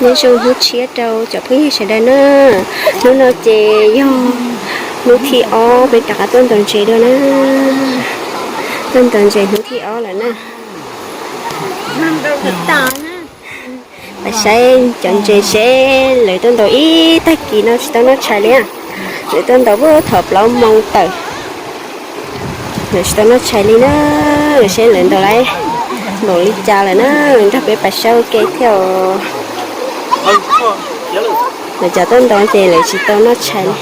Nyob zoo hnub tshiab rau cov phooj ywg sawv daws na. Hnub no ces yog hnub thib ob peb rov qab tuaj ntaus ntses dua na. Tuaj ntaus ntses hnub thib ob lawm na. Pab saib cov ntses seb lawv tuaj ntaus ib tag kis no tsis tau noj tshais li. Lawv tuaj ntaus puag thaum plaub moo tawm, lawv tsis tau noj tshais li na. Seb lawv ntaus lawm npaum li cas lawm na, nrog peb pab saib ua ke thiab. Lawv cov tuaj ntaus ces lawv tsis tau noj tshais li.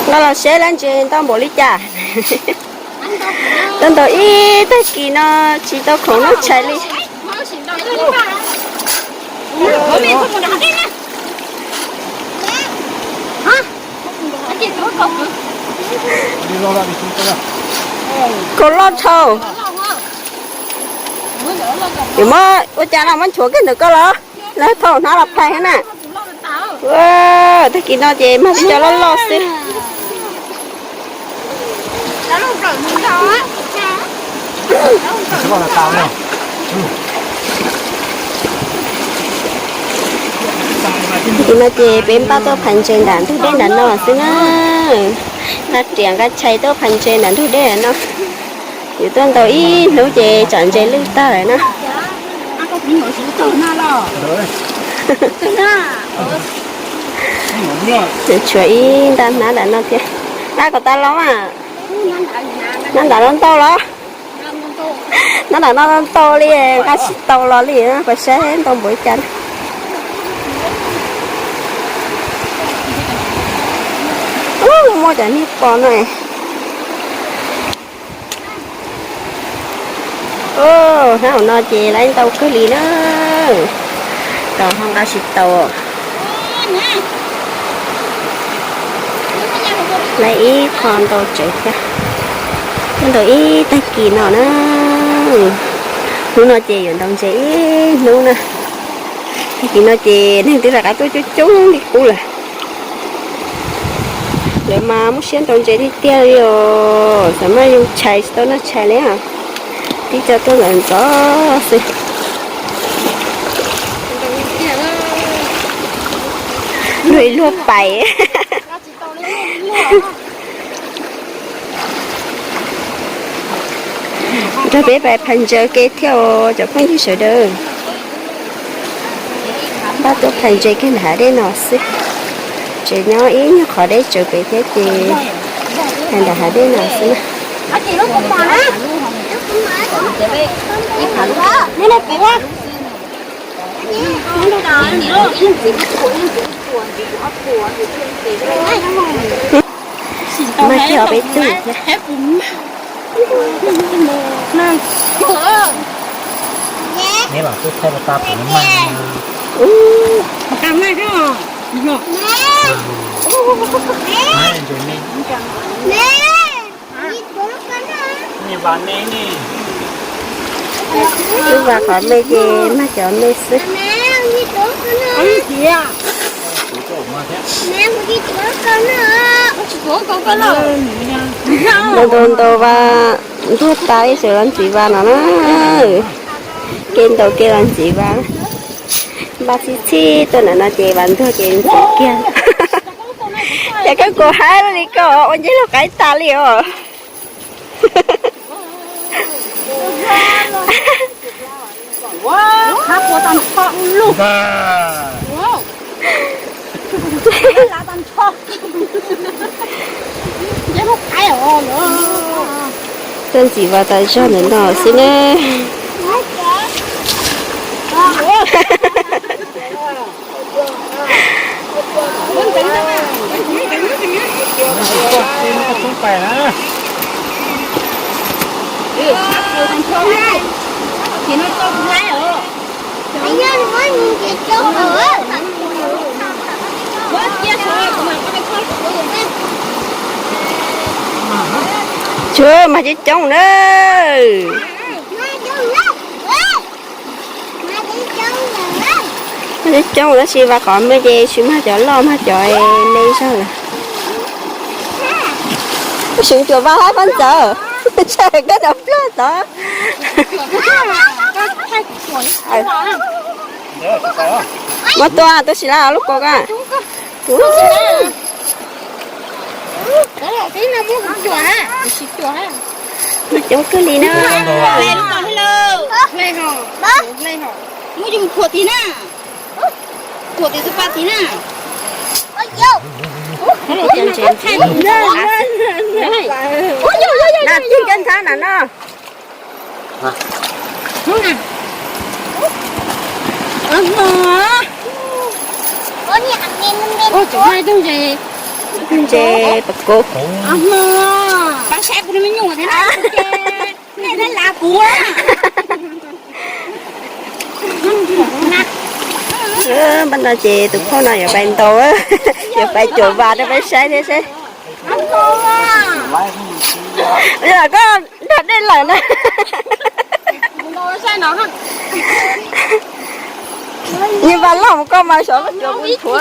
Nqa los seb lawv ntses ntau npaum li cas. Tuaj ntaus ib tag kis no tsis tau khoom noj tshais li. Kaus loj dhau. Yuav muab ua cas no, muab nchuav kiag ntawm koj los, lawv thauj hnab los phais na. Tag kis no ces mag cov loj loj xwb. Tag kis no ces peb npaj tuaj phais ntses nram ntug dej nram no xwb na. Nqa riam nqa tshais tuaj phais ntses nram ntug dej nram no. Yuav tuaj ntaus ib hnub ces tsam ntses lwj tag lawm na. Tshuav ib nta hnab nram no thiab. Nqa kom tas los mas. Hnab nram no ntau los? Hnab nram no ntau li, nqa tsis tau los li, pab saib ntau npaum li cas. Ub, muaj cov niag pos no. Hnab hauv no ces laib ntau kawg li na. Tos ho nqa tsis tau. Laib ib qho ntau tsawv thiab. Ntau ib tag kis no na. Hnub no ces yuav ntaus ntses ib hnub na. Tag kis no ces neeg twb rov qab tuaj coob coob li qub lawm. Lawv mas muaj siab ntaus ntses tiag tiag li os, xav mas yoo tshais tsis tau noj tshais li. Tib co tuaj ntxov ntxov xwb. Luag ib luag pais. Nrog peb pais phais ntses ke thiab os cov phooj ywg sawv daws. Npaj tuaj phais ntses kiag nram hav dej no xwb. Tseem nyob ib nyuag qhov deb tsawv pem thiab ces phais nram hav dej no xwb na. Mag kiag peb twb thiab. Neb los twb thaij pas tas pem neb mag. Lub vas qhov me ces mag cov me xwb. Ntau ntau ntau vas ntuag tas ib tseem los ntxiv vas no na. Kev ntaus kev los ntxiv vas. Npaj txhij txhij tuaj ntawm no ces vas ntuag ces ntxiv kiag. Ces koj kuv haib li koj ua ncej laug qaib tas li os. Tuaj ntxiv vas tas zog ntawm no xwb ne. Tsuav mas coob coob na. Coob coob tab sis vas qhov me ces tsis mag cov loj, mag cov me zog lawm. Seev cuam vas hab koj ntxawm, tsam koj nov plab tod. Muab tua, tua sim lawm lub kua ko. Coob kawg li na. Muab coj mus khuam tim na. Khuam tim xab pas tim na. Na tig cov nthab na no. Ntses pas kuv. Pab saib kuv me nyuam thiab na, nej lav kuv. Pab no ces tus phauj no yuav pais ntaus, yuav pais cuam vas rau peb saib thiab seb. Yog koj nrog dej lawm na. Yog vas loj mus koj mas xyov koj cuam kuv nthuav.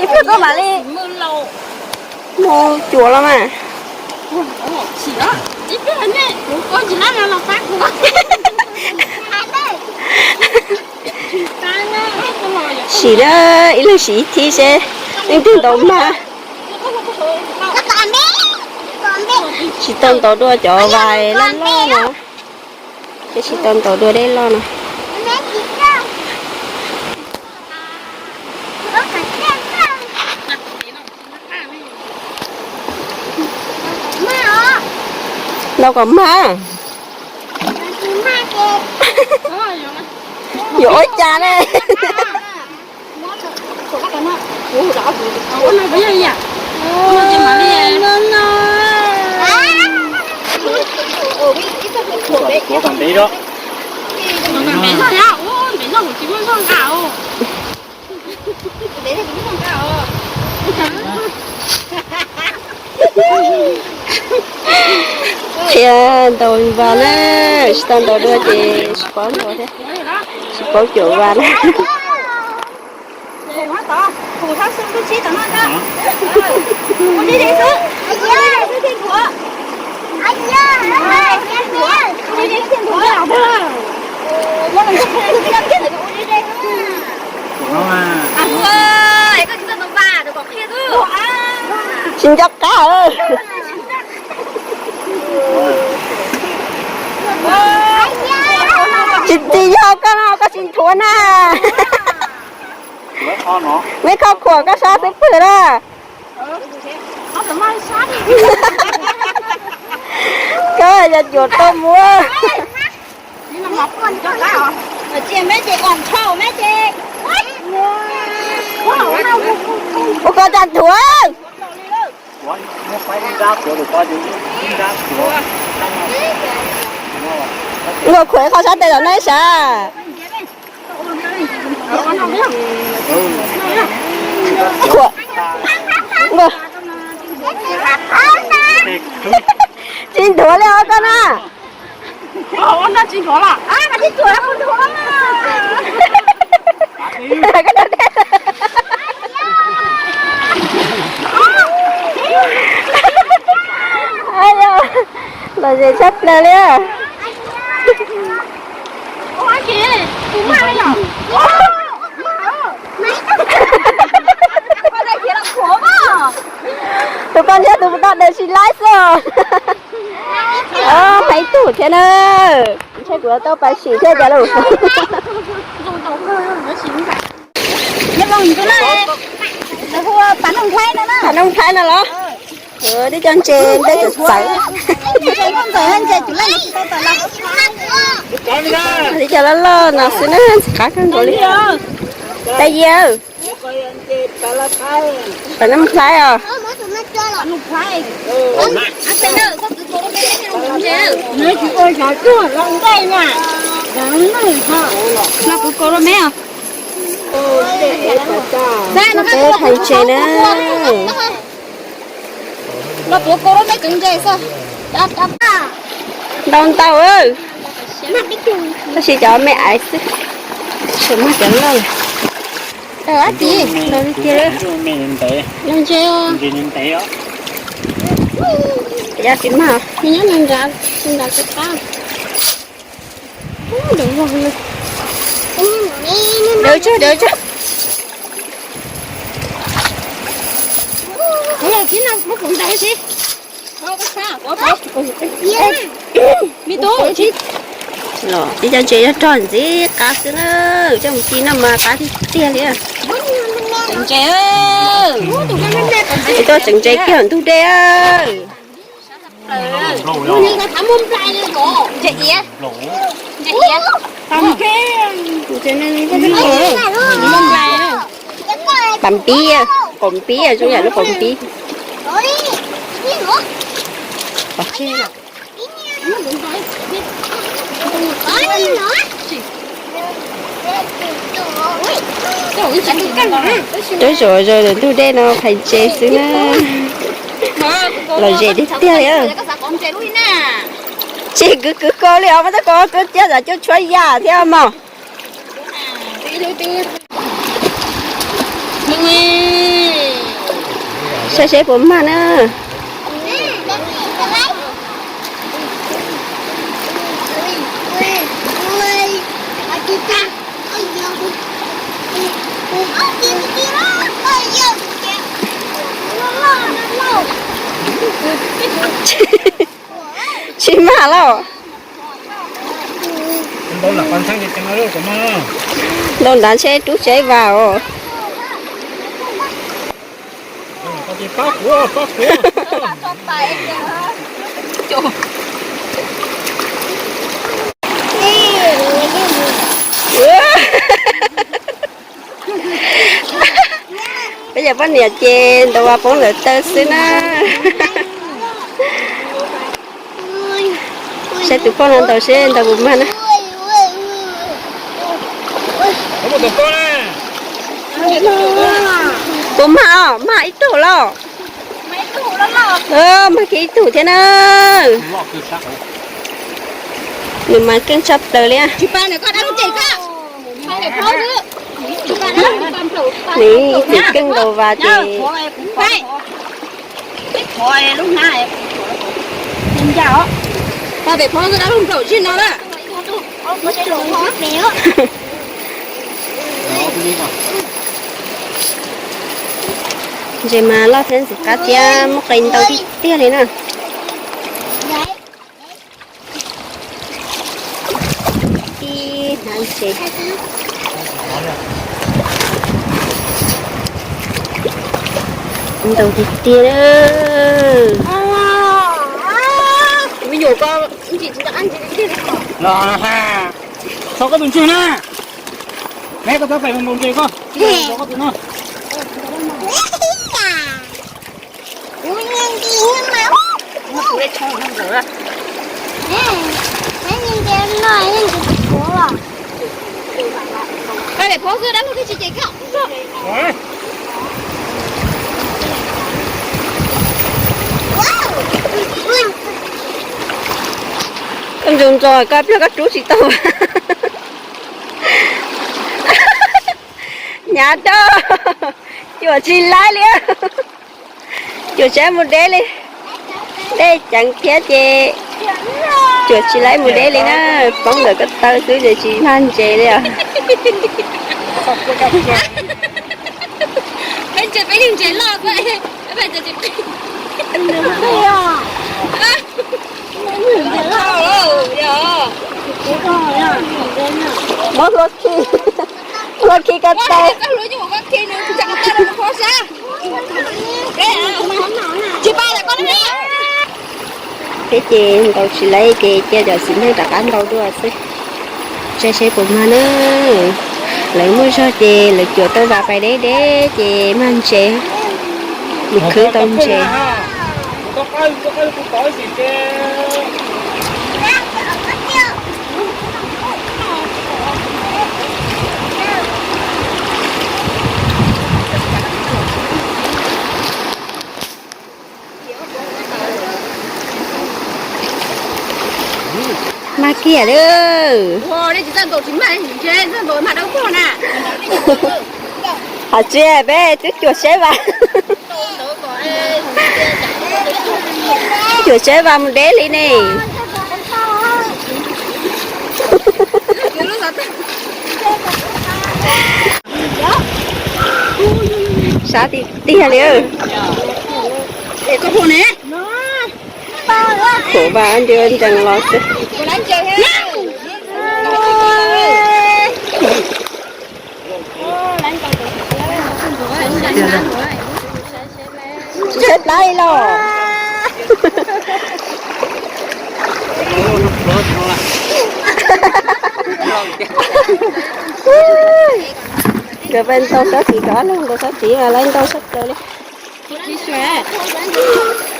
Ib pliag koj mam li mus cuam los mas. Sim na, ib leeg sim ib thib seb leej twg ntaus mag. Tsis tau ntaus dua cov vas loj loj no. Ces tsis tau ntaus dua dej loj no. Ntaus kom mag. Yuav ua cas ne? Qhia ntaus vas na, tsis tau ntaus dua ces tsis paub ntaus thiab, tsis paub cuam vas na. Tsis nco qab. Tsis tsis yog koj no, koj tsis nthuav na. Meb kho khuam koj sab xwb pwg na. Koj yog cuam tau mus. Ua koj cas nthuav. Nkauj khuam qhov sab tes tom no sav. Khuam, tsis nthuav li os koj na. Lom zem tshaj plaws li. Tus koj nrhiav tus toj dev tsis laib xwb. Peb tug thiab na. Ntshai kuv tau pais sim thiab cas lauj. Pas Nooj Thaib no los. Tib co ntses peb txawv txawv. Tib co loj loj no xwb na, qab kawg nkaus li. Tag yia, pas Nooj Thaib os. Peb hais ntses na. Ntau ntau, tab sis cov me aiv xwb, tsis muaj cov loj lawm. Ab txiv, los tiag, los ntses os. Yog tsis mag, nyob nrad, nrad tsis qab. Dawb tso, dawb tso. Kuv los kiag no muab kuv ntais tsis. Me tub, los ib co ntses yog rog ntxiv qab xwb na, coj mus ci no mas qab tiag tiag li. Ntses, tseem ntses kiag ntug dej. Pam pib, qaum pib, zoo yam lub qaum pib. Rau zaum ntug dej no phais ntses xwb na. Lom zem tiag tiag li. Tsis kwv kwv koj li os, muab tab koj tuaj ciaj tam cuaj tshuab yam thiab mog. Saib seb puas mag na. Tsis mag lauj. Ntaus nrad ntshe rub tsev vas os. Peb yog poj niam ces ntaus vas poob lawm taw xwb na. Saib tus poj no ntaus seb ntaus puas mag na. Puas mag os, mag ib tug lauj. Mag kiag ib tug thiab na. Nws mas keej tshaj plaws li. Nws ib txwm keej ntaus vas ces Ntses mas loj thiab ntxim qab thiab muaj qe ntau tiag tiag li na. Ib hnav ntses ntau tiag tiag. Me nyuam ko ntsis tsis nco qab ntsis tiag li. Tso koj tus ntswg na. Neb koj txhob pem mus ntses koj, koj tus no. Koj ntsoov ntsoov koj pliag koj rub tsis tau. Nyav dab, cuam tsis laib li. Cuam tsis mus deb li. Dej ceev thiab ces cuam tsis laib mus deb li na. Poob ntawm ko taw xwb ces tsis mag ntses li os. Peb ntses peb ntses loj xwb. Muab hlua khi, hlua khi ko taw. Thiab ces ntaus tsis laib ces cia cov xim neej rov qab ntaus dua xwb. Saib seb puas mag na. Lawv muaj zog ces lawv cuam tau vas pais deb deb ces mag ntses, mus khwb tau ntses. Mag kiag lawm. Nej tsis txawj ntaus tsis mag, tsis txawj ntaus mag dawb vog na. Hais tias peb twb cuam Saib Vas, cuam Saib Vas mus deb li ne. Sab tiag tiag li. Khuam Vas nti nrees los xwb. Tshaib plab li los. Nkawd pais ntaus sab tid, nkawd ob leeg ntaus sab tid mas lawv ntaus sab plaws li.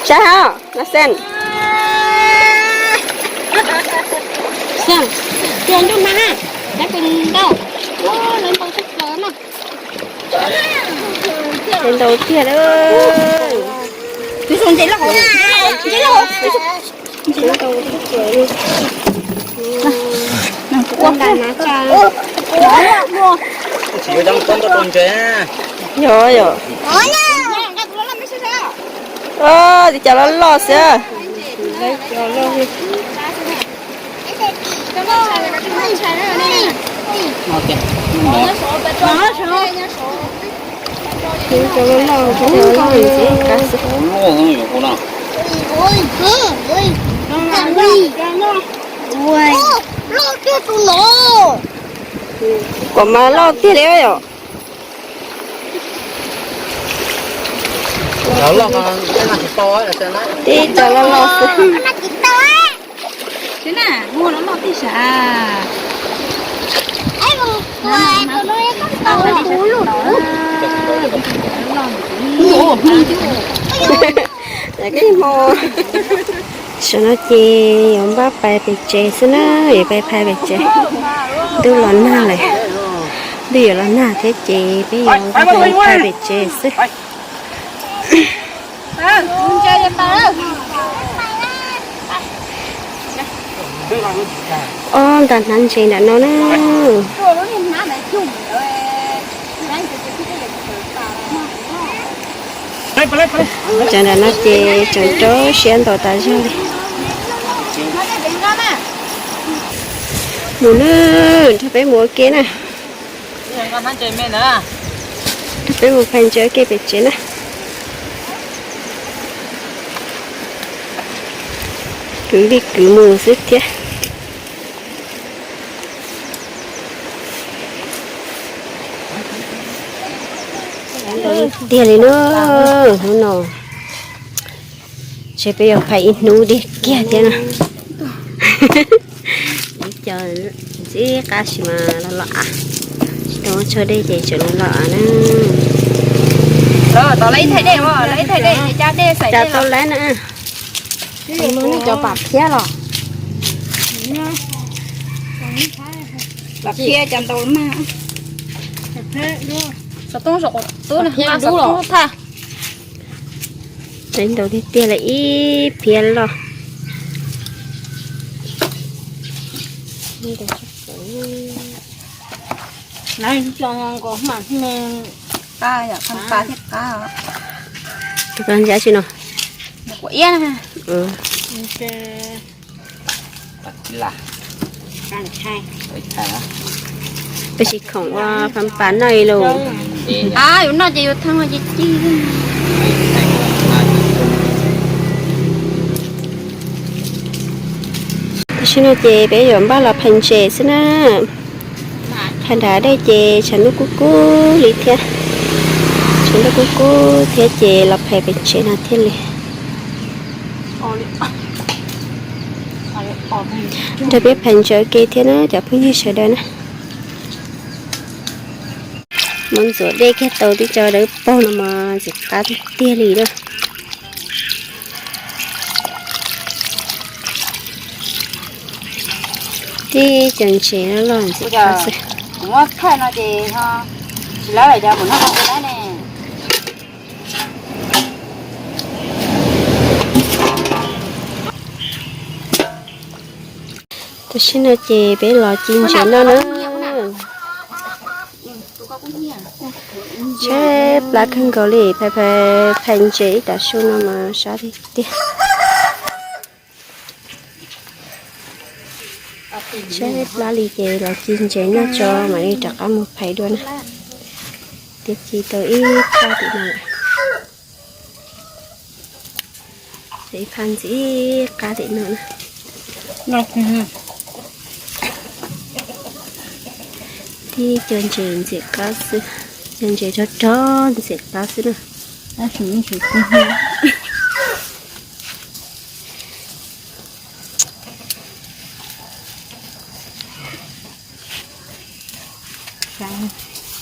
Saib hos, no xeem. Xeem, tua ntuj mas, lawv pais ntaus, lawv ntaus sab plaws no. Lawv ntaus tiag lawm. Yog yom. Tis cov loj loj xwb. Cov loj loj, cov loj ntxiv qab xwb. Kuv mas loj tiag li yom. Tib cov loj loj xwb. Tam no ces yuav npaj pais pem tsev xwb na, yuav pais phais pem tsev. Ntuj los nag lawm, ntuj yuav los nag thiab ces peb yuav npaj pais phais pem tsev xwb. Ob nta hnav ntses nram no na. Cov nram no ces tseem rau siab ntaus tas zog li. Mus na, nrog peb mus ua ke na. Nrog peb mus phais ntses ua ke pem tsev na. Kwv li kwv mus xwb thiab. Tiag li na, hnub no ces peb yuav phais ib hnub dej kiag thiab na. Ib co ntxim qab sis mas los los av, tsis tau muaj tshuaj dej ces tseem los los av na. Cas tau lawm na. Cov pam phiab los. Pam phiab cov ntau mag. Xov tooj saum qaum tub na, xov tooj thaj. Ntau tiag tiag li ib phiab loj. Tus koj ncav tsi no? Peb tsis khoom ua pha pas noj li los. Yus noj ces yus thee ces cig. Tam sim no ces peb yuav npaj los phais ntses xwb na. Phais nrad dej ces tshav ntuj kub kub li thiab. Tshav ntuj kub kub thiab ces los phais pem tsev no thiaj li. Nrog peb phais ntses ua ke thiab na cov phooj ywg sawv daws na. Muab ntxuav dej kiag tau tib co dawb paug no mas ntxim qab tiag tiag li lawm. Tib co ntses loj loj ntxim qab xwb. Tam sim no ces peb los ci ntses noj na. Tshaib plab kawg nkaus li, phais phais phais ntses ib tag su no mas sab tiag tiag. Tshaib plab li ces los ci ntses noj tso mam li rov qab mus phais dua na. Twb ci tau ib qab tim no lawm. Ib phab ntxiv qab tim no na. Tib co ntses ntxim qab xwb, co ntses rog rog ntxim qab xwb na. Tab sis yeej tsis txi